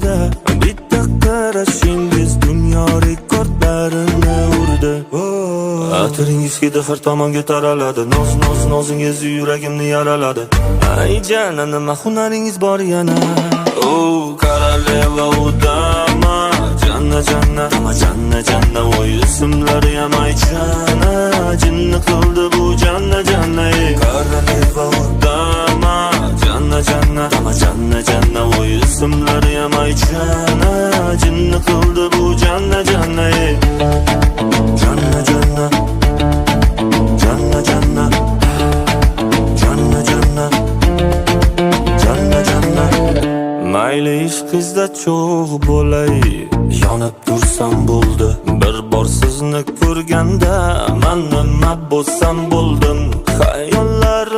ko'rda. Bitta qarashingiz dunyo rekordlarini urdi. Atiringiz hidi har tomonga taraladi. Noz, noz, nozingiz yuragimni yaraladi. Ay jana, nima hunaringiz bor yana? O королева, у дама. Janna, janna, janna, janna. Voy, ismlari ham Ayjana. Jinni qildi bu janna, janna, ey. Королева, у дама. Janna, janna, janna, janna. Voy, ismlari ham Ayjana. Jinni qildi bu janna, janna, ey. Janna, janna. Janna, janna. Janna, janna. Janna, janna. Mayli, ishqingizda cho'g' bo'lay. Yonib tursam bo'ldi. Bir bor sizni ko'rganda, man nima bo'lsam bo'ldim. Xayollarim